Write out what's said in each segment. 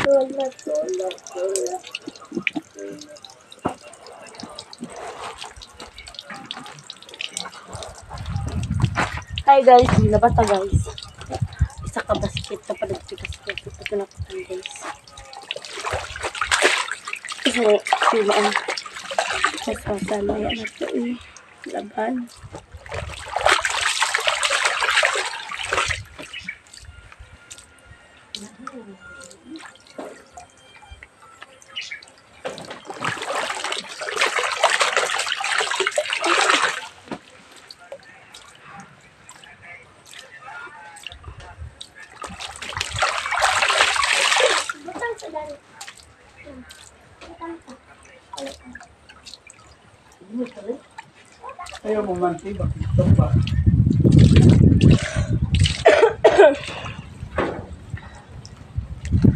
Wala, wala, wala. Hi guys, nabata guys. Isa ka basket na padagpikas ko. Ito na po guys. Isa sila ang kasama na ito eh. Laban. Butang sa dali. Butang ka. Ayaw mo manti, bakit ito ba?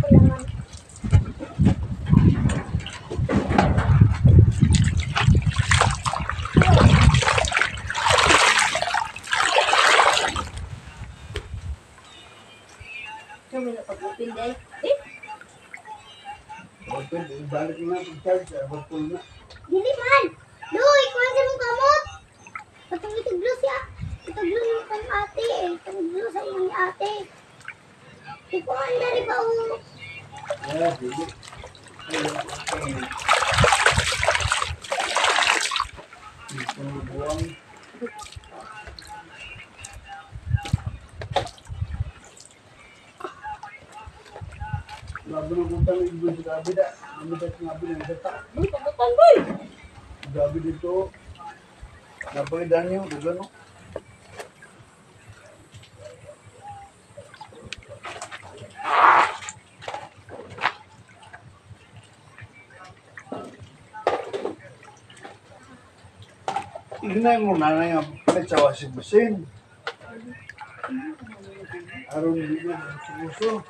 Kulangan. Kami na pag-open day. Eh, Open, balik na pag-charge, abot ko na. Dili man! Luy, kuha sa mong kamot! Patong ituglo siya. Ituglo mo kang ate eh. Ituglo sa iyong ate. Ikuha na rin ba o? Yeah, dili. Ayaw, okay. Ito, buwang. Grabe na kung tanong ibig sa gabi da. Ang da sa gabi ng gata. uy, pabutan boy. Gabi dito. Napakidaan niyo, gano'n. Ignay mo na na yung palit sa washing machine. Aron di na suso.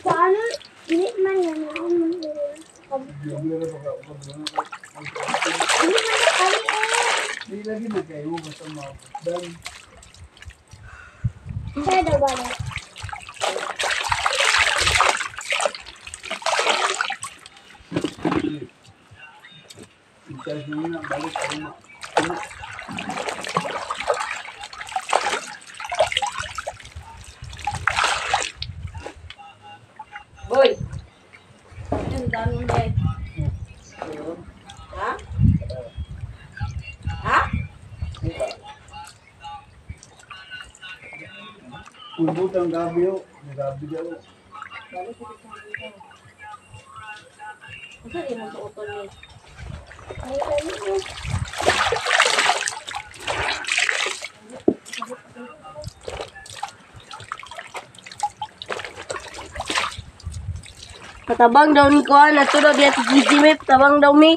Paano? Dili man yan. Bibili na ba ka? Dili man na kali eh. Di lagi na kayo basta mabukdan. Siya daw ba na? I-charge mo na, balik ako na. Ano? Boy. Ang daming day. Ha? Ha? Ulbot ang gabi ho. May gabi daw. Balik ko sa dito. Ang sari mo sa utol ni. Ay, ay, ay. Patabang daw ni Kuan, natulog ni Ate Gigi mi. Patabang daw mi.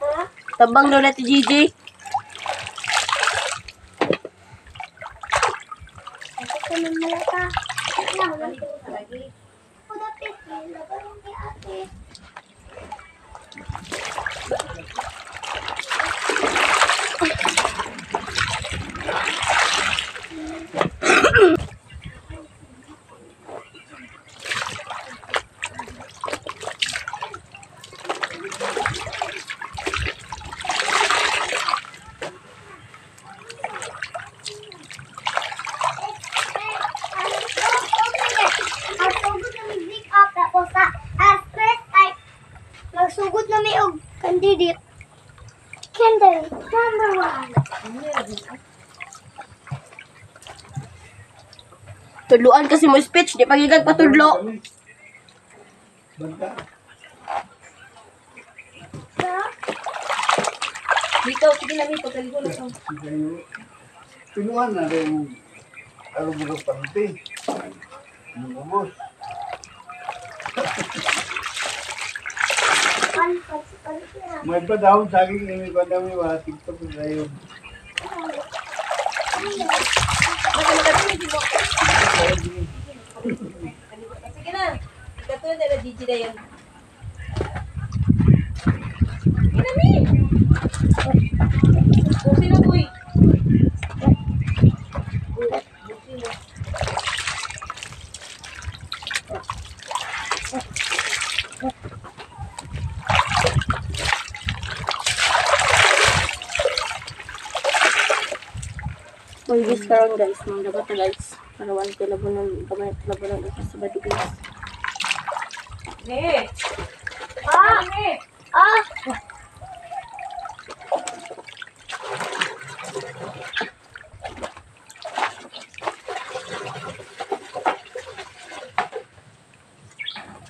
Ha? Tabang daw ni Ate Gigi. Ako ka nang malata. Wala, wala. Ako dapit. Laban yung kay ate. Magsugod na may break up tapos sa stress type. Magsugod na may og candidate. Candidate number one. Tudluan kasi mo speech, di pagigag patudlo. Banta. Sa Dito, sige na mi pagkaligo na to. Kayo. Pinuan na rin araw mo pante. Ang ubos. one pan siya. May pa daw sa akin, may pa daw may mga TikTok na yun. Sige na. Katulad na Gigi na yun. Sige na mi. Pwede karon guys, mga dapat na guys. Para wala tayo labunan, gamay labunan ito sa Sabado guys. Ne. Ah! Ne. Ah!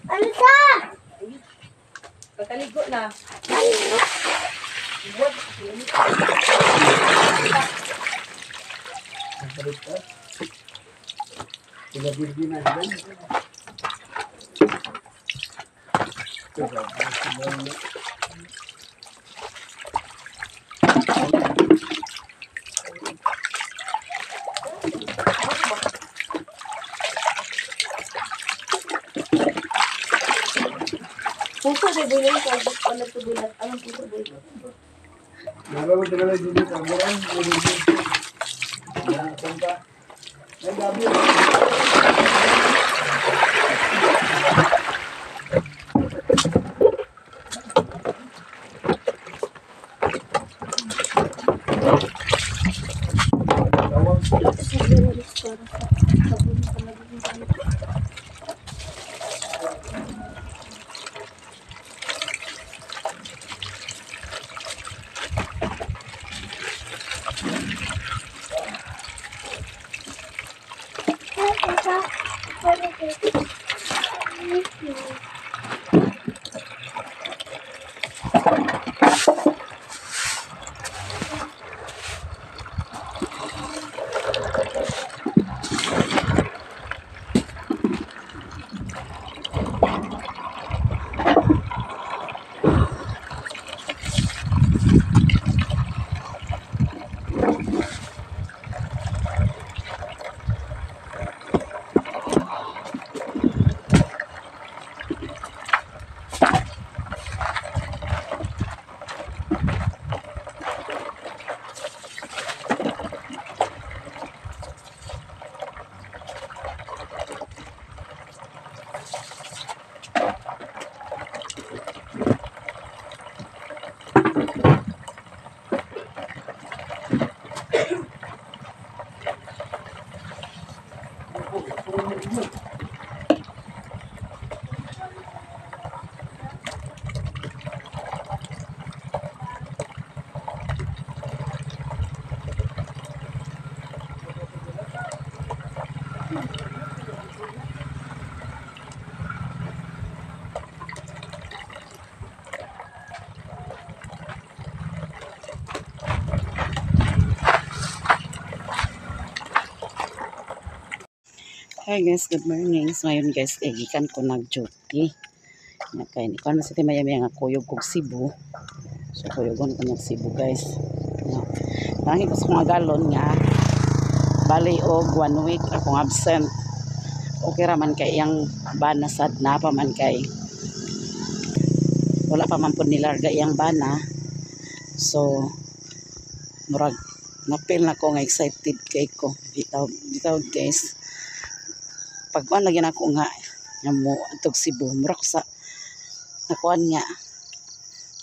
Ano sa? Pagkaligo na. Nagpalit ka. Sila Virgin na dyan. Teka, sila na. Puso kay Bulong ko, ano po bulat? Anong puso bulong? Nalaman talaga dito sa buwan. Ay, gabi. Tawag. Ito sa Bulong guys, para sa sabon sa magiging ano. Hi guys, good morning. So ngayon guys, eh, gikan ko nag-duty. Nga kay ni kuan man sa Miami nga kuyog kog Cebu. So kuyogon ko nag Cebu guys. Nga. Nangin ko sa kong galon nga bali og 1 week akong absent. Okay ra man kay iyang bana sad na pa man kay wala pa man pud nilarga iyang bana. So murag napil na ko nga excited kay ko. Bitaw bitaw guys. Pagkuan lagi nako nga nga mo atog Cebu, mura ko sa nakuan nga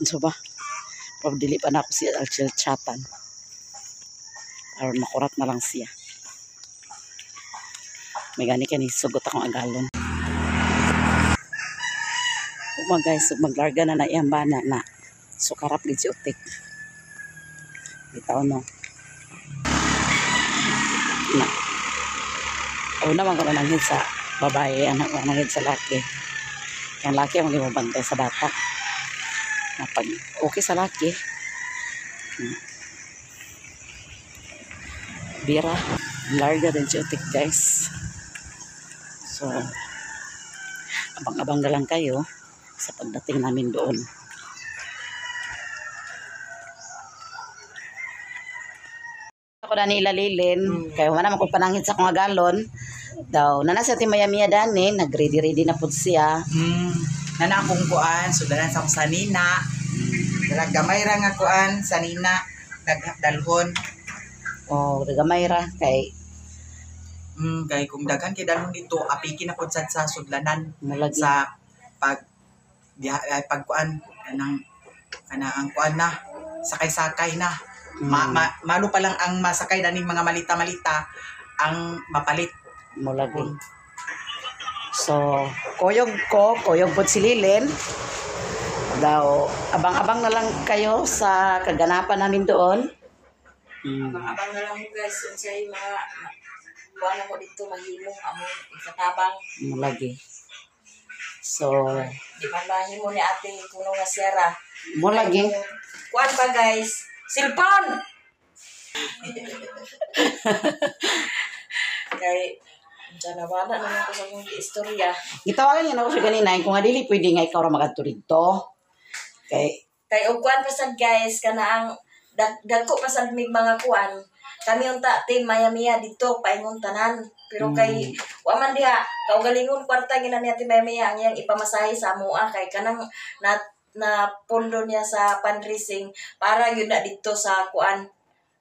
unsa ba, pero dili pa nako si Alchel chatan aron makurat na lang siya. May gani kani sugot akong agalon. Uma guys, so maglarga na na iyang bana na sukarap gid si Utik. Bitaw no na una man ko na nanghid sa babae, anak ko nanghid sa laki. Ang laki ang bantay sa bata. Na pag okay sa laki, bira, larga din si Utik guys. So, abang-abang na lang kayo sa pagdating namin doon. Ako na nila lilin, kaya wala naman ko panangit sa kong agalon. Daw, nana sa Miami dani, nag-ready-ready na pud siya. Nana akong kuan, so dalan sa akong sanina. Dalag gamay ra nga kuan, sanina, dalhon. Oh, gamay ra kay Kay kung daghan kay dalhon dito, apiki na pud sad sa sudlanan mulagi sa pag diha, ay, pagkuan kanang kana ang kuan na, sakay-sakay na. Malo pa lang ang masakay daning mga malita-malita ang mapalit. Mo lagi. So, kuyog ko, kuyog po si Lilin. Daw, abang-abang na lang kayo sa kaganapan namin doon. Abang na lang mo guys, unsay mga kuan na mo dito mahimo amo ikatabang. Mo lagi. So, Di man mahimo ni ate kuno nga siyara. mo lagi. Kuan pa guys, silpon. Kay unsa na wala naman ko sa akong istorya. Gitawagan niya na ako siya kanina, kung nga dili pwede nga ikaw ra magadto didto. Kay Kay og kuan pa sad guys kana ang dagko pa sad mig mga kuan. Kami unta team Maya Mia dito paingon tanan. Pero kay wa man diha kaugalingon kwarta gina niya team Maya Mia ang iyang ipamasahe sa amoa kay kanang na na pondo niya sa fundraising para yun na dito sa kuan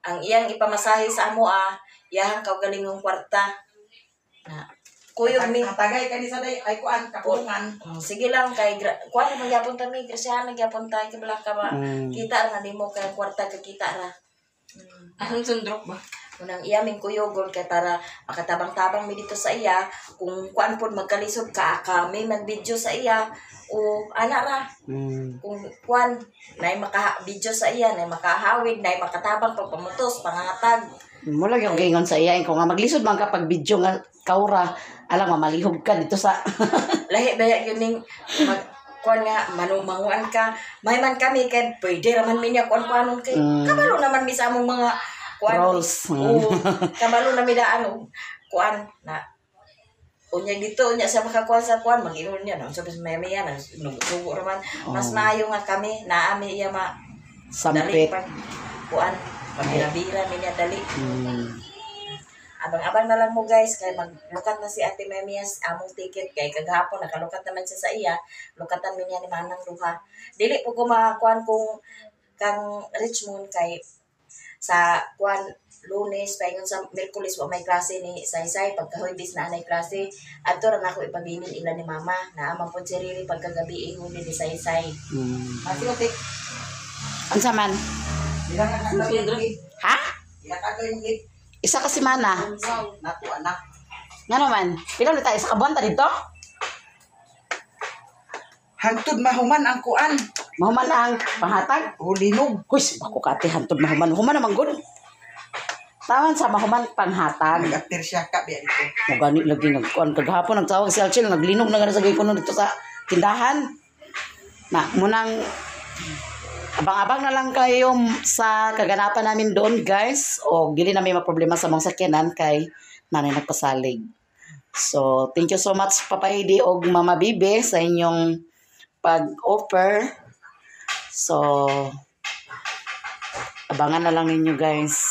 ang iyang ipamasahe sa amoa iyahang kaugalingong kwarta na kuyog mi. Tagay kani sa day ay kuan kapungan. Oh, sige lang kay kuan man gyapon ta mi grasyahan na gyapon ta kay bala ka ba kita ra nimo kay ang kwarta ka kita ra. Anong sundrok ba? Unang iya ming kuyogon kay para makatabang-tabang mi dito sa iya kung kuan pod magkalisod ka kami mag-video sa iya o ana ra kung kuan nay maka-video sa iya, nay makahawid, nay makatabang pagpamutos, pangatag. Mo lagi akong giingon sa iya, kung nga maglisod man ka pag video nga kaura, alam mamalihog ka dito sa Lahi ba yun ning mag kuan nga manumanguan ka may man kami kay pwede ra man mi niya kuan kuanon kay kabalo naman mi sa among mga kuan. Rolls. Oo, kabalo na mi daan og kuan na unya dito unya sa makakuan sa kuan mag-ingon niya no so maya maya na sugo ra man mas maayo nga kami naa mi iya ma dali sampit. pa kuan pabira-bira mi niya dali. Abang-abang na lang mo guys kay maglukat na si Ate Memias among ticket kay kagahapon nakalukat naman siya sa iya, lukatan mi niya ni Manang duha. Dili po ko makakuan kung kang Richmond kay sa kuan Lunes paingon sa Miyerkules wa may klase ni Saysay, pagka Huwebes na anay klase adto ra nako ipabilin ila ni Mama naa man pud si Riri pagkagabi ingon ni Saysay. Masilotik. Unsa man? Ilang ang adlaw yung leave? Ha? Ilang adlaw yung leave? Isa ka semana. Nato anak. Nga naman, pila ulit tayo sa kabuan ta dito? Hangtod mahuman ang kuan. Mahuman ang panghatag. O linog. Huy, ako kate hantod mahuman. Human naman gud. Tawan sa mahuman panghatag. Nag-after siya ka biya dito. Mo gani lagi nagkuan kagahapon nagtawag si Alchel, naglinog na gani sa gikuno dito sa tindahan. Na munang abang-abang na lang kayo sa kaganapan namin doon guys, o dili na may maproblema sa mga sakyanan kay nanay nagpasalig. So, thank you so much Papa Edi og Mama Bibe sa inyong pag-offer. So, abangan na lang ninyo guys.